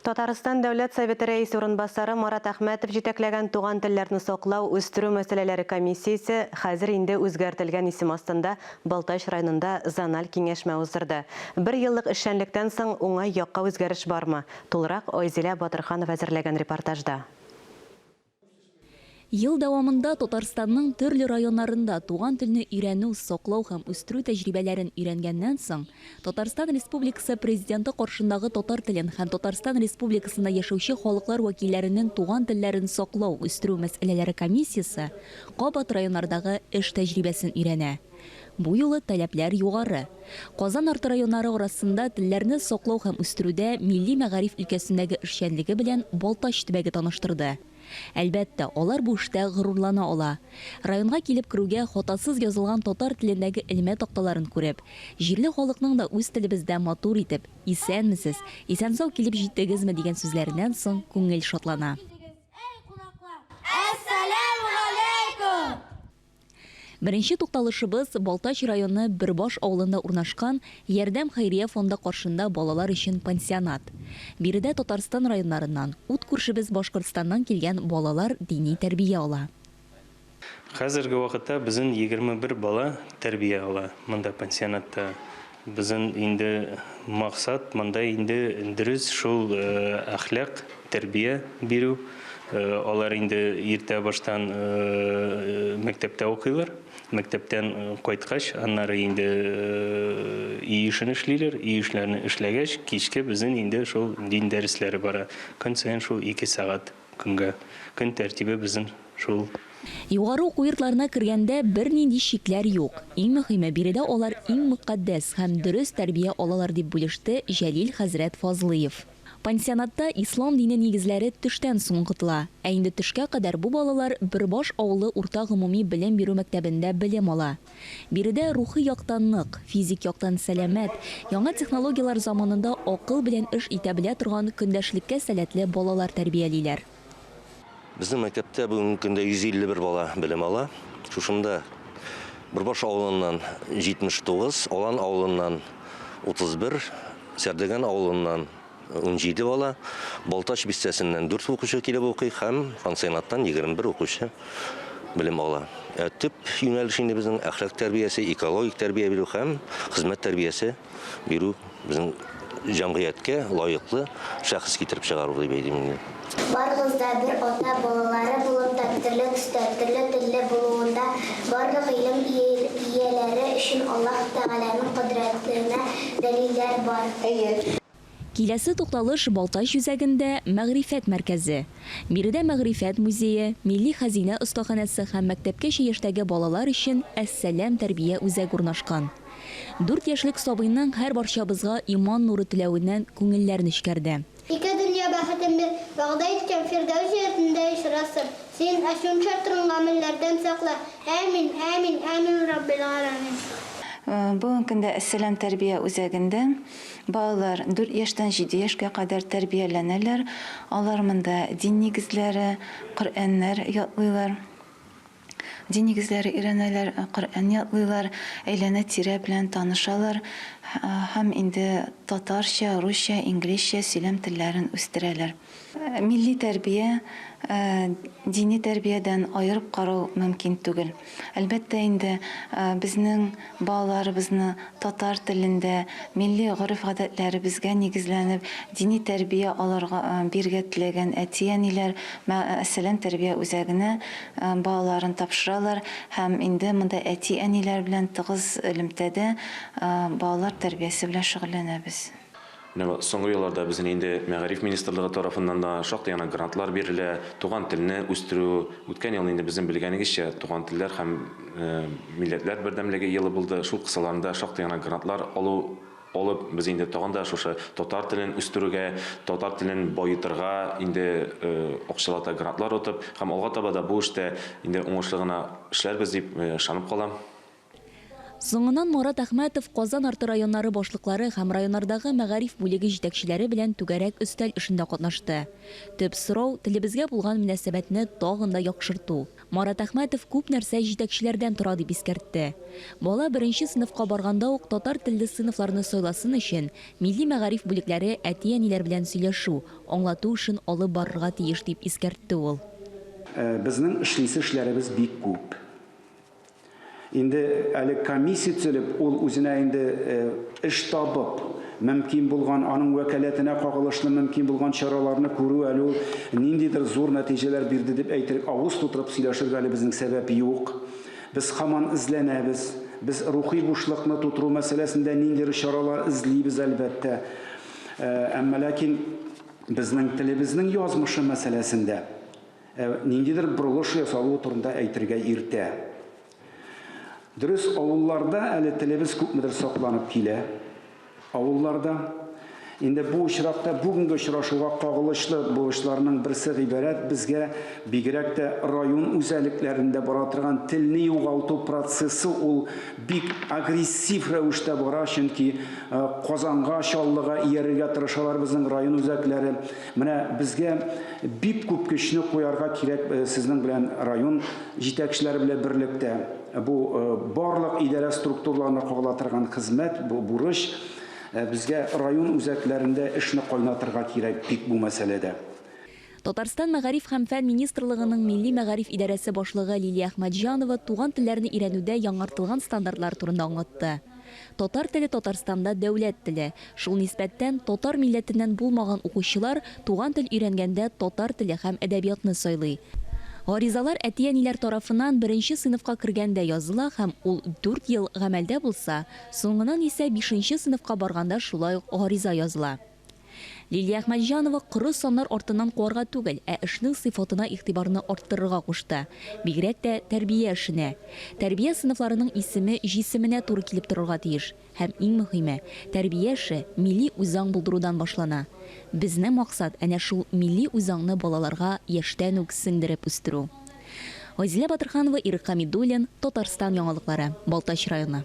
Татарстан Дәүләт Советы Рәисе урынбасары Марат Әхмәтов җитәкләгән Туган телләрне саклау, үстерү мәсьәләләре комиссиясе хәзер инде үзгәртелгән исем астында Балтач районында зональ киңәшмә уздырды. Бер еллык эшчәнлектән соң уңай якка үзгәреш бармы? Тулырак Айзилә Батырханова әзерләгән репортажда. Ел дәвамында Татарстанның төрле районнарында туган телне өйрәнү, саклау һәм үстерү тәҗрибәләрен өйрәнгәннән соң, Татарстан Республикасы Президенты каршындагы татар телен һәм Татарстан Республикасында яшәүче халыклар вәкилләренең туган телләрен саклау, үстерү мәсьәләләре комиссиясе кабат районнардагы эш тәҗрибәсен өйрәнә. Бу юлы таләпләр югары. Казан арты районнары арасында телләрне саклау һәм үстерүдә милли мәгариф өлкәсендәге эшчәнлеге белән Балтач төбәге таныштырды. Әлбәттә, алар бу эштә горурлана ала. Районга килеп керүгә хатасыз язылган татар телендәге элмә такталарын күреп, җирле халыкның да үз телебездә матур итеп, Исәнмесез, исән-сау килеп җиттегезме дигән сүзләреннән соң күңел шатлана. Әссәләмүгаләйкүм! Беренче тукталышыбыз, Балтач районы Бөрбаш авылында урнашкан Ярдәм хәйрия фонды каршында балалар өчен пансионат. Биредә Татарстан районнарыннан, ут күршебез Башкортстаннан килгән балалар дини тәрбия ала. Хәзерге вакытта безнең 21 бала тәрбия ала монда пансионатта. Безнең инде максат монда инде дөрес шул әхлак, тәрбия бирү. Алар инде иртә баштан мәктәптә укыйлар. Мәктәптән кайткач, аннары инде өй эшен эшлиләр. Өй эшләрен эшләгәч, кичке безнең инде шул дин дәресләре бара. Көн саен шул ике сәгать. Көнгә. Көн тәртибе безнең шул. Югары уку йортларына кергәндә бернинди чикләр юк. Иң мөһиме, биредә алар иң мөкатдәс һәм дөрес тәрбия алалар, дип бүлеште Җәлил хәзрәт Фазлыев. Пансионатта ислам дине нигезләре төштән соң укытыла. Ә инде төшкә кадәр бу балалар Бөрбаш авылы урта гомуми белем бирү мәктәбендә белем ала. Биредә рухи яктан нык, физик яктан сәламәт, яңа технологияләр заманында акыл белән эш итә белә торган көндәшлеккә сәләтле балалар тәрбиялиләр. Безнең мәктәптә бүгенге көндә 151 бала белем ала. Шушында Бөрбаш авылыннан 79, Алан авылыннан 31, Сәрдегән авылыннан 17 бала, Балтач бистәсеннән 4 укучы килеп укый һәм пансионаттан 21 укучы белем ала. Ә төп юнәлеш инде безнең әхлак тәрбиясе, экологик тәрбия бирү һәм хезмәт тәрбиясе бирү безнең җәмгыятькә лаеклы шәхес китереп чыгару дип әйтим инде. Барыгыз да бер ата балалары булып та төрле төстә, төрле телле булуында барлык гыйлем ияләре өчен Аллаһ Тәгаләнең кодрәтенә дәлилләр бар. Әйе. Киләсе тукталыш Балтач үзәгендә Мәгърифәт мәркәзе. Биредә Мәгърифәт музее, Милли хәзинә остаханәсе һәм мәктәпкәчә яшьтәге балалар өчен Әссәлам тәрбия үзәге урнашкан. Дүрт яшьлек сабыйның һәрбарчабызга иман нуры теләвеннән күңелләр нечкәрде. Ике дөнья бәхетен бир, вәгъдә иткән Фирдәүс җәннәтендә очрасып, Син, ачуың торган гамәлләрдән сакла. Әмин, әмин, әмин Раббил галәмин. Бүгенге көндә Әссәлам тәрбия үзәгендә балалар дүрт яшьтән җиде яшькә кадәр тәрбияләнәләр. Алар монда дин нигезләре, Коръәннәр ятлыйлар. Дин нигезләре өйрәнәләр, Коръән ятлыйлар, әйләнә-тирә белән танышалар һәм инде татарча, русча, инглизчә сөйләм телләрен үстерәләр. Милли тәрбия дини тәрбиядән аерып карау мөмкин түгел. Әлбәттә инде, безнең балаларыбызны татар телендә, милли гореф-гадәтләребезгә нигезләнеп, дини тәрбия алырга бирергә теләгән әти-әниләр Әссәлам тәрбия үзәгенә балаларын тапшыралар һәм инде монда әти-әниләр белән тыгыз элемтәдә балалар тәрбиясе белән шөгыльләнәбез. Менә соңгы елларда безнең инде Мәгариф министрлыгы тарафыннан да шактый гына грантлар бирелә, туган телне үстерү. Үткән елны инде безнең белгәнегезчә, туган телләр һәм милләтләр бердәмлеге елы булды. Шул кысаларында шактый гына грантлар алу алып, без инде тагын да шушы татар телен үстерүгә, татар телен баетырга инде акчалата грантлар отып һәм алга таба да бу эштә инде уңышлы гына эшләрбез дип ышанып калам. Соңыннан Марат Әхмәтов Казан арты районнары башлыклары һәм районнардагы мәгариф бүлеге җитәкчеләре белән түгәрәк өстәл эшендә катнашты. Төп сорау, телебезгә булган мөнәсәбәтне тагын да яхшырту. Марат Әхмәтов күп нәрсә җитәкчеләрдән тора дип искәртте. Бала беренче сыйныфка барганда ук татар телле сыйныфларны сайласын өчен, милли мәгариф бүлекләре әти-әниләр белән сөйләшү, аңлату эшен алып барырга тиеш дип искәртте ул. Безнең эшлисе эшләребез бик күп. Инде әле комиссия төзелеп, ул үзенә инде эш табып, мөмкин булган, аның вәкаләтенә кагылышлы мөмкин булган чараларны күрү әле ул ниндидер зур нәтиҗәләр бирде дип әйтер, авыз тутырып сөйләшергә әле безнең сәбәп юк. Без һаман эзләнәбез. Без рухи бушлыкны тутыру мәсьәләсендә ниндидер чаралар эзлибез, әлбәттә. Әмма ләкин безнең телебезнең язмышы мәсьәләсендә Ә ниндидер борылыш ясалуы турында әйтергә иртә. Дөрес, авылларда әле телебез күпмедер сакланып килә. Авылларда. Инде бу очракта бүгенге очрашуга кагылышлы бурычларның берсе гыйбарәт, безгә бигрәк тә район үзәлекләрендә бара торган телне югалту процессы ул бик агрессив рәвештә бара, чөнки Казанга, Чаллыга иярергә тырышалар безнең район үзәкләре. Менә безгә бик күп көчне куярга кирәк сезнең белән район җитәкчеләре белән берлектә. Бу барлык идарә структураларына кагыла торган хезмәт, бу бурыч. Безгә район үзәкләрендә эшне кайнатырга кирәк бик бу мәсьәләдә. Татарстан Мәгариф һәм фән министрлыгының Милли мәгариф идарәсе башлыгы Лилия Әхмәтҗанова туган телләрне өйрәнүдә яңартылган стандартлар турында аңлатты. Татар теле Татарстанда дәүләт теле. Шул нисбәттән, татар милләтеннән булмаган укучылар туган тел өйрәнгәндә татар теле һәм әдәбиятны сайлый. Гаризалар әти-әниләр тарафыннан беренче сыйныфка кергәндә языла һәм ул дүрт ел гамәлдә булса, соңыннан исә бишенче сыйныфка барганда шулай ук гариза языла. Лилия Әхмәтҗанова коры саннар артыннан куарга түгел, ә эшнең сыйфатына игътибарны арттырырга кушты. Бигрәк тә тәрбия эшенә. Тәрбия сыйныфларының исеме җисеменә туры килеп торырга тиеш. Һәм иң мөһиме, тәрбия эше милли үзаң булдырудан башлана. Безнең максат, әнә шул милли үзаңны балаларга яшьтән үк сеңдереп үстерү. Айзилә Батырханова, Ирек Хәмидуллин, Татарстан яңалыклары, Балтач районы.